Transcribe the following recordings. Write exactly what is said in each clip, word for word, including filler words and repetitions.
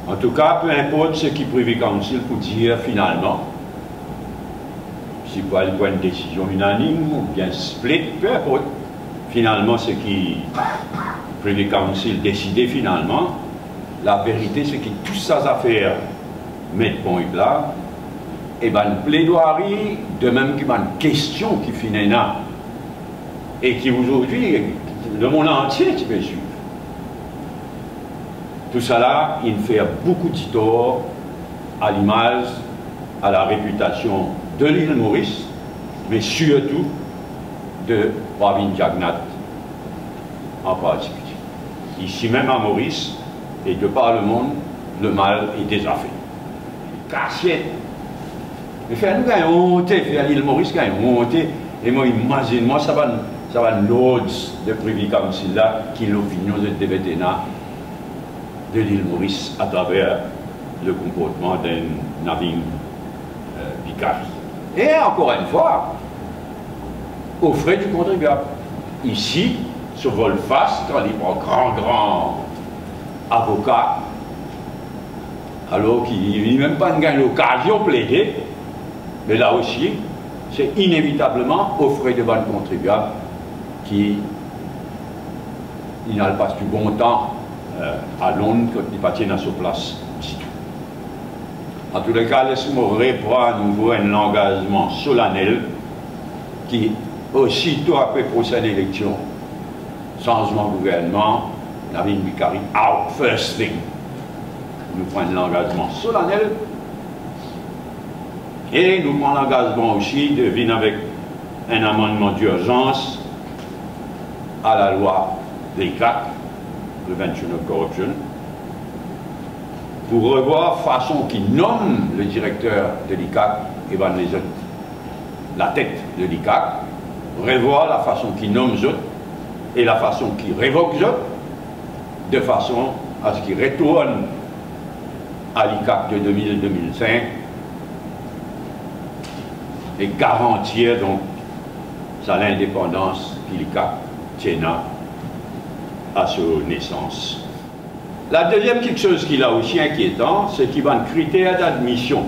Antouka, pe inport seki Privy Council pou dir finalman, si pou al pran enn desizion inanim oubien split, pe inport finalman seki Privy Council deside finalman, laverite seki tou sa zafer Met Ponip la, e bann pledwari, de mem ki bann kestion ki finn ena, e ki azordi lemond antie ti pe swiv. Tousala inn fer boukou ditor a limaz, a larepitasion de Lil Moris, me sirtou de Pravind Jugnauth an partikilie. Isi mem a Moris e de par lemond, lemal e deza fe. Kasiet. Me fer nou gagn onte, fer Lil Moris gagn onte. E mo imazinn mwa sa bann, sa bann lords de Privy Council la, ki lopinion zot devret ena de Lil Moris atraver le konportman de Navin, euh, Bhikari. E ankor enn fwa, aux frais du contribuable. Isi, so volfas, kan li pran gran, gran avoka, alor ki li mem pa'nn gagn lokazion plede, me la osi, se inevitableman aux frais de bann kontribiab ki inn al pas tou bon tan, euh, a Lond, kot li pa ti ena so plas ditou. Antouleka, les mo repran anouvo enn langazman solanel ki, osito apre prosin eleksion, sanzman gouvernman, Navin Bhikari out first thing. Nou pran enn langazman solanel e nou pran langazman osi de vinn avek enn amannman dirzans a lalwa de l'ICAC, Prevention of Corruption, pou revwar fason ki nom le direkter de l'ICAC e bann lezot latet de l'ICAC, revwar lafason ki nom zot e lafason ki revok zot, de fason a se ki retourn a l'ICAC de de mil, de mil sink e garantir donk sa lindepandans ki l'ICAC ti ena a so nesans. La deziem kiksoz ki la osi inkietan, se ki bann kriter dadmision,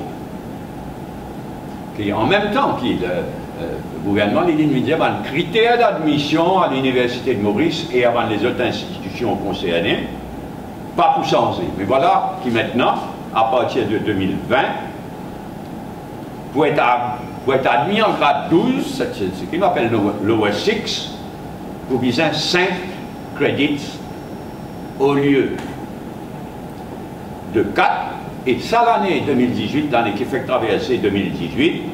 ki an mem tan ki le, euh, gouvernman li, li dir bann kriter dadmision a Liniversite de Moris e a bann lezot institision konserne pa pou sanze. Me vwala ki aster, apartir de de mil vin, pou et a-, pou et admi an grad douz, se, se, seki nou apel lower, lower six, pou bizin sink credits olie de kat, e sa lane de mil dizwit, lane ki fek traverse, de mil dizwit,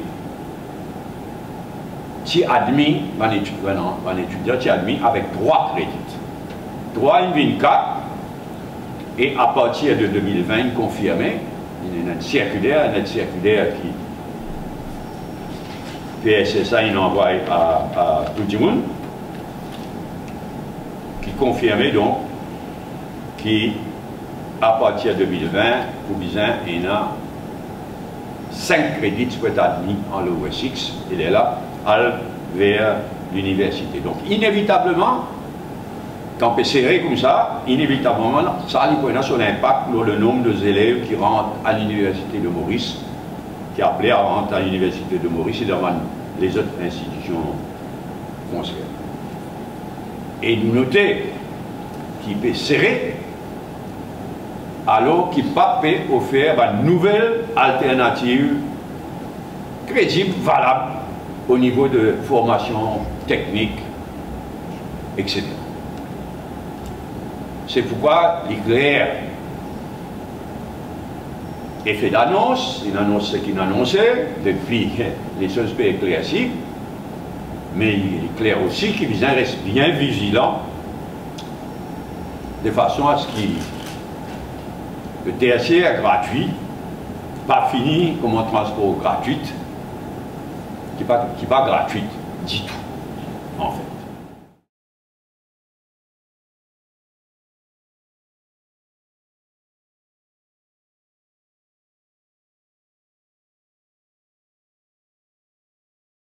ti admi, bann eti-, bann, bann etidian ti admi avek trwa kredit. Trwa inn vinn kat, e apartir de de mil vin, konfirme, ena enn sirkiler, enn sirkiler ki P S S A inn anvway a, a tou dimoun, ki konfirme donk ki apartir de de mil vin, pou bizin ena sink kredit pou et admi an lower six, e lerla al ver liniversite. Donk, inevitableman, kan pe sere koumsa, inevitableman, sa li pou ena so linpak lor le nom de zelev ki rant a Liniversite de Moris, ki apel a rant a Liniversite de Moris e dan bann lezot institision konserne. E nou note ki pe sere, alor ki pa pe ofer bann nouvel alternativ kredib, valab o nivo de formasion teknik, et cetera. Se poukwa li kler, efe danons, inn anons seki inn anonse, depi lezot pe eklersi, me li kler osi ki bizin res bien vizilan, de fason a se ki le tersier gratwi pa fini kouma transpor gratwi, ki pa, ki pa gratwi ditou.